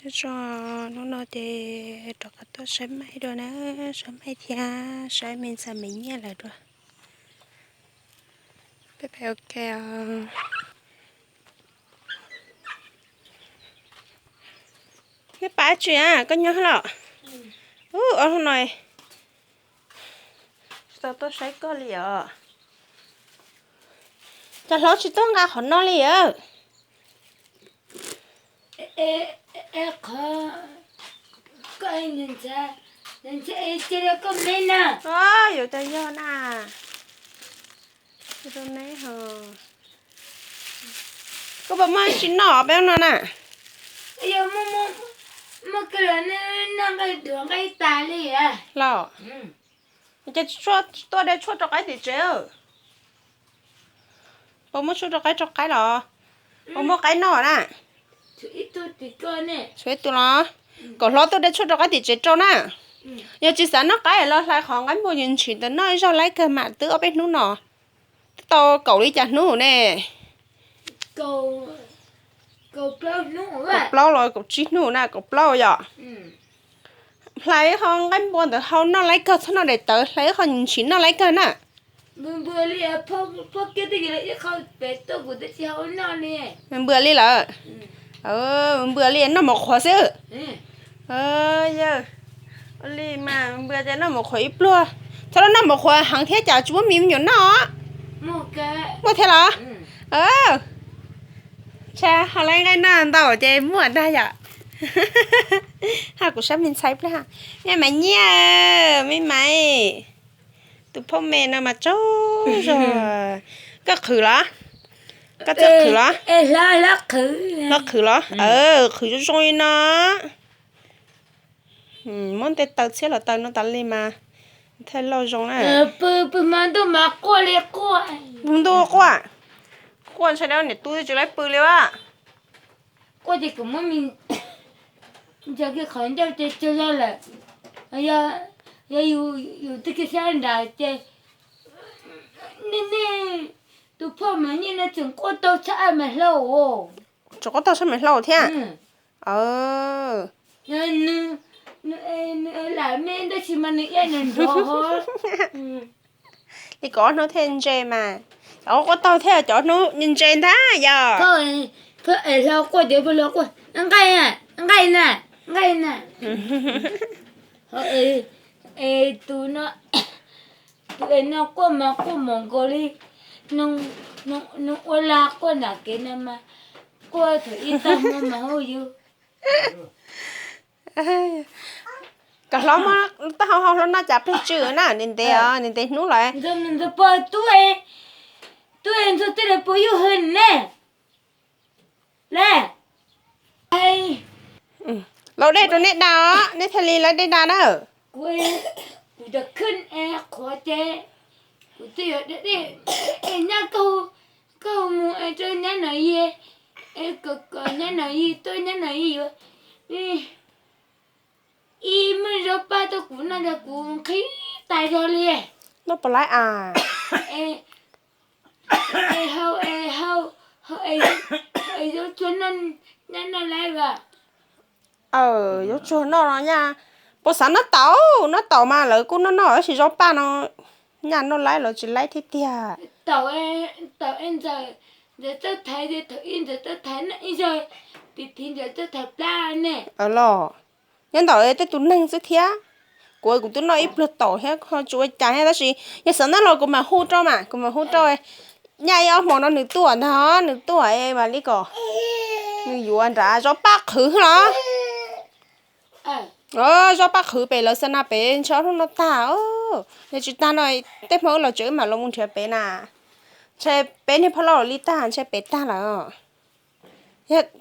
Tso, hnub no ces rov qab tuaj saib maij dua na, saib maij thiab saib me ntxhais me nyiaj lawm dua. Peb pem ok os. Neb pab tsi a, koj nyob los? Ub, ob hnub no tsis tau tuaj saib koj li os. Cov hlob tsis tuaj nqa qhov no li a? Qhov koj ntxhais, ntxhais cia koj me na. Yuav cas yog na. Rau neb ho. Koj puas muaj tsis noj peb no na? Yog muaj, muaj kawg los noj nqaij duav nqaij tas li los? Ces tuaj de tshuaj rau qaib tim tsev. Puas muaj tshuaj rau qaib, rau qaib los? Puas muaj qaib noj na? Tshuav ib tug los? Kom hlob tuaj de tshuaj rau qaib tim tsev rau na. Yog tsis xav noj qaib los hlais qhov nqaij npua ntshis ntawd noj ib zaug laib kawg mam twb ob peb hnub no. Twb tau kaum li cas hnub ne? Kaum plaub los kaum tsib hnub na, kaum plaub yom. Hlais qhov nqaij npua ntawd hau noj laib kawg, txhob noj daim tawv, hlais qhov ntshis noj laib kawg na. Npws li lawm. Npws li noj mov qhuav xwb. Yawg, ua li mas npws ces noj mov qhuav ib pluag. Txhob noj mov qhuav heev thiab cas tsis muaj me nyuam noj. Muaj thiab los? Ntshai ho laib nqaij noj ntau ces muaj dag yom. Ho kuv saib me ntxhais pliag, me Maiv Nyiaj, me Maiv, tus phauj me no mas tsaug zog. Koj qhwv los? Koj txawj qhwv los? Hlob qhwv los? Qhwv zoo zoo li no. Muab tej taw txhiab los taw no tas li mas thawj loj zoo na. Ntuj quaj, quaj ntshai dab niam tub tsis laib pw li a. Quaj ces kuv muab me ntsia kiag qhov ncauj ces tsaug zog lawm. Yog yus twb kiag sab nrad ces nej, nej tus phauj Maiv Nyiaj no tseem quaj tau tshaj Maiv Hlau. Tseem quaj tau tshaj Maiv Hlau thiab. Nws lam me tab sis mas nws iab nws nrov hov. Li kom ob hnub thiaj ntse mas, cov quaj taug thiab cov hnub ntse ntag yog. Phauj es hlo quaj ces phauj hlo quaj, nqaij na, nqaij na, nqaij na. Es tus no, tus es no quaj mas quaj mos nkaus li noog ua lag quaj nram kev no mas, quaj thaum ib tag hmo mas hu yus. Kom hlob muab taub hau hau hlob noj cas plig tsw na, ntev ntev os, ntev ntev hnub lawm. Ntxhua pog tub, tub ntxhua tej lawv puas yuj hwj ne? Lawv, laus dej rau nej da os, nej thiaj li laib dej da na. Kuv, kuv cov khwj es qhuav ces kuv twb yuav dej, es nyab koj, koj mus es rau nyab Nom Yis, es kom, kom nyab Nom Yis tuaj, nyab Nom Yis yuav ib muag zaub paj tuaj kuv noj, kuv nqhis tas zog li. Noj puas laib a? Es hau, hau, hau es zaub tsuag noj, nyab noj laib as. Aw, zaub tsuag noj no nyab puas xav noj taum, noj taum mas lawv kuj noj noj tab sis zaub paj no nyab noj laib los tsis laib thiab tiag. Taum, taum es ntxawm, ntxawm txawj thaiv, thaum ub ntxawm txawj thaiv noj ib zaug, tiv thiv ntxawm txawj thaiv plab ne. Los nyob ntawm tej tus neeg xwb thiab. Kuv, kuv twb noj ib pluag taum thiab ho tsis ua cas thiab tab sis yog xav noj los kuv mam hu rau mas, kuv mam hu rau. Nyaj ib ob hmo no nws tuaj ntag, nws tuaj es mam li kom nws yuav nrad zaub paj qhwv los. Zaub paj qhwv pem lawv xa na pem ntshe ob hnub no tag. Yog tsis tag no tej hmo wb los tsev wb mam los mus nrhiav pem na. Ntshe peb niag phob lauj li tag ntshe pem tag lawm.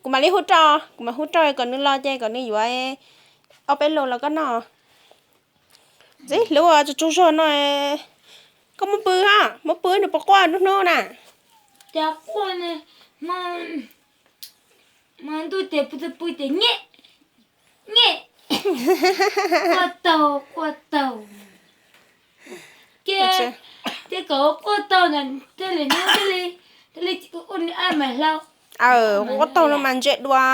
Kuv mam li hu rau, kuv mam hu rau kom nws los ces kom nws yuav ob peb lus los koj noj. Txiv hlub tsaug tsaug zog no. Koj muab pw ha, muab pw nws puas quaj nruab hnub na? Cas quaj ne, hmo ntuj ces pw pw ces nyem, nyem, quaj taug quaj taug. Ces, ces kom quaj taug ntawd thiaj li hnub thiaj li, thiaj li ua nws ab mas hlau. Quaj taug no mas ntse dua.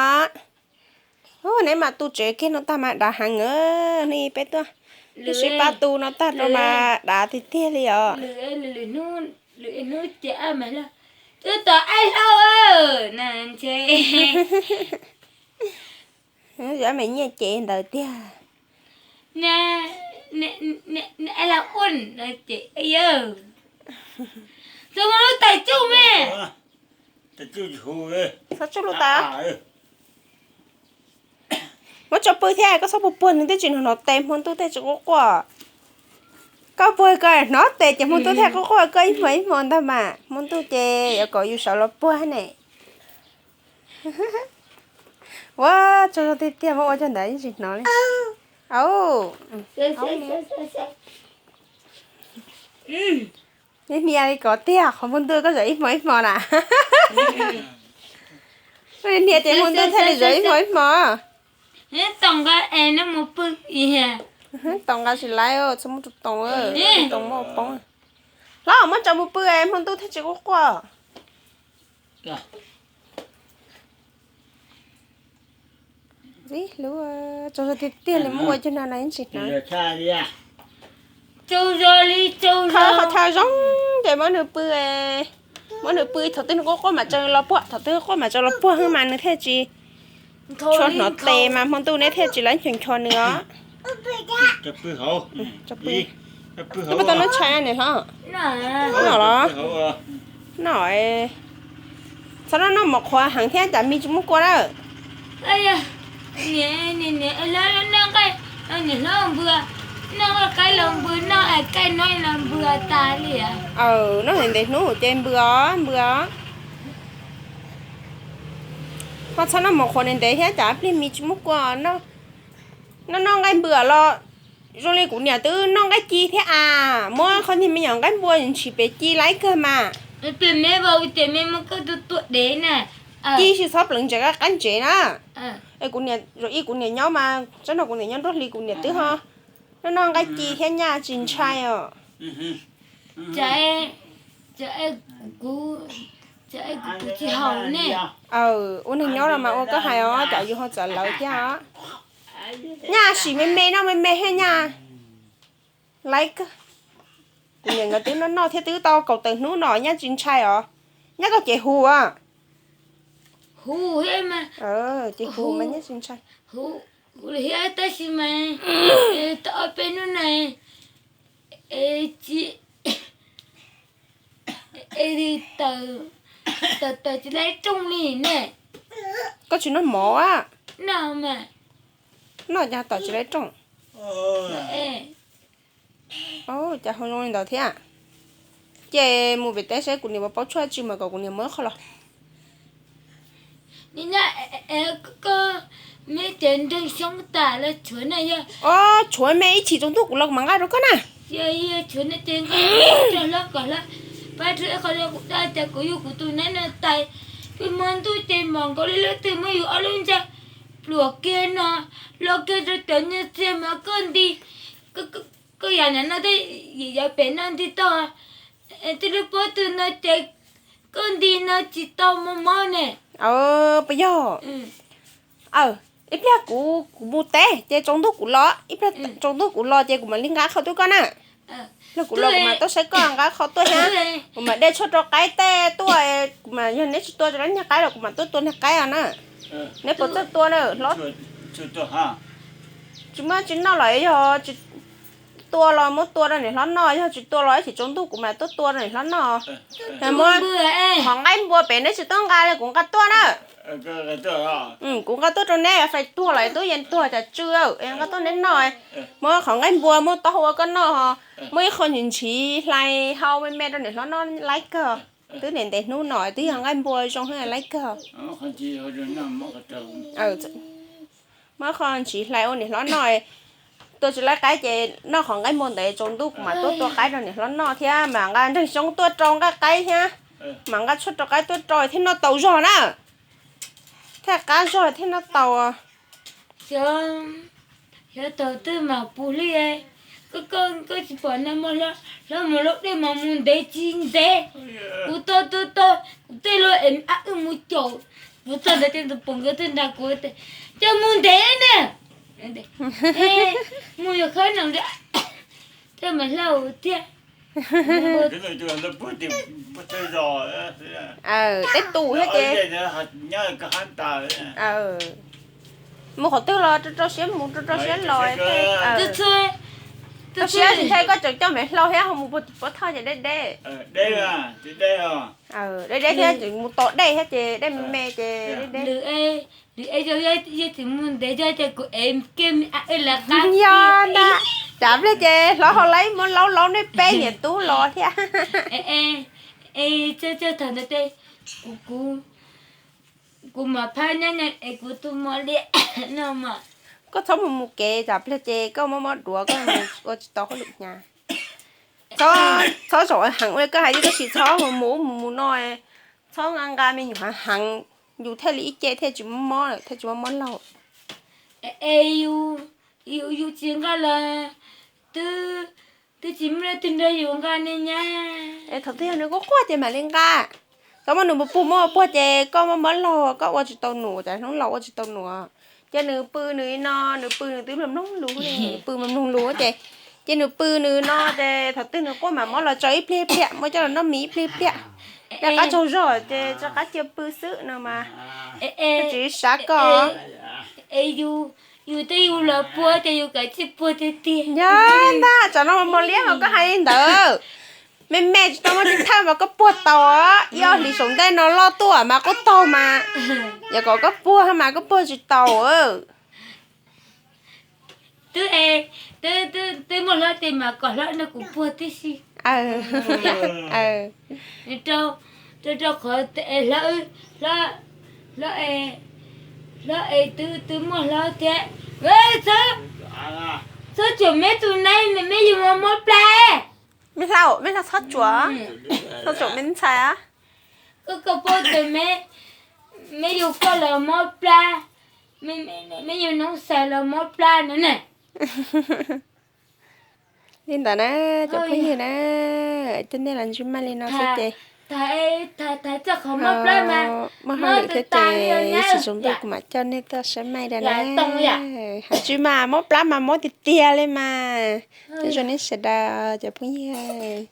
Ub, neb mas tu tsev kiag no tag mas dav heev na. Neb peb tuaj, neb sib pab tu no tag rau mas dav tiag tiag li os. Twb tom aib hlau na ntshe. Yuav me nyiaj ces ntawd tiag. Aib hlau ua ces yawg, txhob muab lub tais tsuj me. Txhob tsuj lub tais. Muab tso pw thiab, koj txhob puag puag nws thiaj tsis hnov tes, hmo ntuj thiaj tsis quaj quaj. Koj puag koj hnov tes ces hmo ntuj thiaj quaj quaj, koj ib hmo ib hmo ntag mas hmo ntuj ces yuav kom yus sawv los puag ne. Ua tsaug zog tiag tiag, muab ua cov ntawd yeej tsis hnov li. Au, niaj hnia li kov tiag, qhov hmo ntuj koj zaum ib hmo ib hmo na. Niaj hnia ces hmo ntuj thiaj li zaum ib hmo ib hmo. Tom nqa tsis laiv, txhob muab tus toos, tus toos muab poob. Hlob, muab tso mus pw, hmo ntuj thiaj tsis quaj quaj. Hlub, tsaug zog tiag tiag li, muab ua cov no no yeej tsis hnov. Qhov chaw zoo ces muab nws pw, muab nws pw thaum twg nws quaj quaj mas tso los puag, thaum twg quaj mas tso los puag xwb mas nws thiaj tsis tshua hnov tes mas hmo ntuj neb thiaj tsis laiv ncho ncho nws os. Twb puas tau noj tshais niam hlob? Noj los? Noj. Txhob noj noj mov qhuav heev thiab cas me tsis muab kua na. Niam hlob npws, noj nqaij qaib los npws, noj qaij no los npws tas li. Noj ntev ntev hnub ces npws os, npws os. Ho txhob noj mov qhuav ntev ntev thiab cas pliag me tsis muab kua. Noj noj nqaij npws los zoo li kuv niam twb noj nqaij ci thiab as, muab qhov niag me nyuam nqaij npua ntshis pem ci laib kawg mas. Ci tsis txhob pleev ntsev qab ntsev na. Kuv niam, zaum ib kuv niam nyob mas tsob no kuv niam nyob nruab hlis kuv niam twb ho noj noj nqaij ci thiab nyaj tsis ntshai os. Ua neeg nyob los mas ua koj hais os, cas yus ho txawv lawv thiab os. Nyaj sim me me noj me me thiab nyaj laib kawg. Kuv niam nkawd twb noj noj thiab twb tau kaum tawm hnub no nyaj tsis ntshai os. Nyaj koj ces hu os. Ces hu mas nyaj tsis ntshai. Tab sis mas tau ob peb hnub no tsis, tawm tawm tsis laib rooj li ne. Koj tsis noj mov a? Noj mas. Noj cas tawm tsis laib rooj? Cas ho zoo li ntawd thiab? Ces mus pem teb seb kuv niam puas paub tshuaj tsi mas kom kuv niam muab ib qho los. Koj me ces nreeg xyoob tas los tshuav na yog? Os, tshuav me, ib chim tsaus ntuj kuv los kuv mam nqa rau koj na. Yog, yog tshuav no ces nqa rau hlob kom hlob pab rau ib qho rau kuv da cas kuv yug kuv tus neeb no tas. Wb hmo ntuj ces mos nkaus li leej twg muab yus ob lub ntsag pluam kiag no, lo kiag rau cov nyuag txiag mas koj nti, koj yam no no tej yim yav pem no nti tau, tej lub pob tw no ces koj nti no tsis tau mob mob ne. Puas yog? Ib pliag kuv, kuv mus teb ces tsaus ntuj kuv los, ib pliag tsaus ntuj kuv los ces kuv mam li nqa qhov tuaj koj na. Los kuv los kuv mam tuaj saib koj nqa qhov tuaj thiab. Kuv mam de tshuaj rau qaib tej tuaj, kuv mam, yog neb tsis tua rau niag qaib los kuv mam tuaj tua niag qaib os na. Neb puas txawj tua na hlob? Tsis muaj tsis noj los yog tsis tua los muab tua rau niam hlob noj, yog tsis tua los ib chim tsaus ntuj kuv mam tuaj tua rau niam hlob noj. Muab qhov nqaij npua pem neb tsis tuaj nqa li kuv nqa tuaj na. Kuv nqa tuaj rau neb, fais tuag los twb yeej tuag cas tsw, nqa tuaj neb noj. Muab qhov nqaij npua muab taub hau ua koj noj ho, muab ib qho ntshiv hlais hau me me rau niam hlob noj laib kawg. Twb ntev ntev hnub no twb yog nqaij npua zoo laib kawg. Muab qho ntshiv hlais ua niam hlob noj. Tua tsis laib qaib ces noj qhov nqaij npua ntawd tsaus ntuj kuv mam tuaj tua qaib rau niam hlob noj thiab mam nqa nreeg xyoob tuaj rau nqaij qaib thiab, mam nqa tshuaj rau qaib tuaj rau thiaj noj tau zog na. Thiaj qab zog thiaj noj tau. Xyov thaum twg mam pus li. Koj, koj tsis pom na, hlob mus lub dej mas mus ntev tsis ntev. Kuv tau tau tau kuv tej lub es ab wb mus caum, Kuv txog ntawd ces tus pom nkawd tuaj nrog kuv tias, coj mus ntev na. Mus yuav khawb no thiab, coj Maiv Hlau thiab. Tej tus thiab ces mus qhov twg los rau rau siab mus, rau rau siab los. Rau siab tsis ntshai, koj tseem coj Maiv Hlau thiab ho mus puag tim Pob Thoj ces deb deb. Deb deb thiab, mus tos dej thiab ces dej me me ces deb deb. Yog tsis mus ntev yog ces kuv ev kiag me a lawv qab. Yog ntag, cas pliag ces hlob ho laib muab laub laub nej peb niam tub los thiab. Es thaum ntawd kuv, kuv mam phab nyob es kuv tus mos liab no mas. Koj txhob mus mus kev, cas pliag ces koj mob mob duav koj mus ua tsis tau hauj lwm hnyav. Txhob zaum heev ua li koj hais thiab, tab sis txhob mus mus ub mus mus no, txhob nqa nqa me nyuam heev heev, yus thiaj li ib ce thiaj tsis mob mob lawm, thiaj tsis mob mob laug. Es yus, yus tsis nqa los twb, twb tsis muaj leej twg nrog yus nqa ne nyab. Es thaum twg yog nws quaj quaj ces mam li nqa. Txhob muab nws puag puag, muab puag ces koj mob mob laug koj ua tsis tau num, cas hnub laus ua tsis tau num. Ces nws pw nws li no, nws pw nws twb mloog mloog lus, nws pw mloog mloog lus ces, ces nws pw nws no ces thaum twg nws quaj mam muab los tso ib pliag pliag, muab coj los noj mis ib pliag pliag. Rov qab tsaug zog ces rov qab cia pw xwb no mas. Tsis xav koj. Es yus, yus twb yus los puag ces yus kav tsij puag tiag tiag. Yog ntag, tsam no mos liab mas koj hais li ntawd. Me me tsis tau muaj tiv thawj mas koj puag tau, ib ob hlis saum ntej no loj tuaj mas koj taug mas. Yog kom koj puag mas koj puag tsis tau. Twb, twb muaj hlob ces mas kom hlob nrog kuv puag tib si. Rau, rau qhov hlob, hlob, hlob es twb, twb muaj hlob thiab. Txhob tsuam meb tus neeg, meb yuav mob plab. Me hlau, me hlau txhob tsuam, txhob tsuam me ntxhais. Koj, koj puag tus me, meb yuav koj los mob plab, meb yuav noob xaws los mob plab no ne. Li ntawd na, cov phooj ywg na, tej nej los ntsib maj li no xwb ces, muaj hauj lwm thiab ces ib tsam zoo ntuj kuv mam coj nej tuaj saib maj da na. Hais tsis mas mob plab mas mob tiag tiag li mas. Nyob zoo nej sawv daws cov phooj ywg.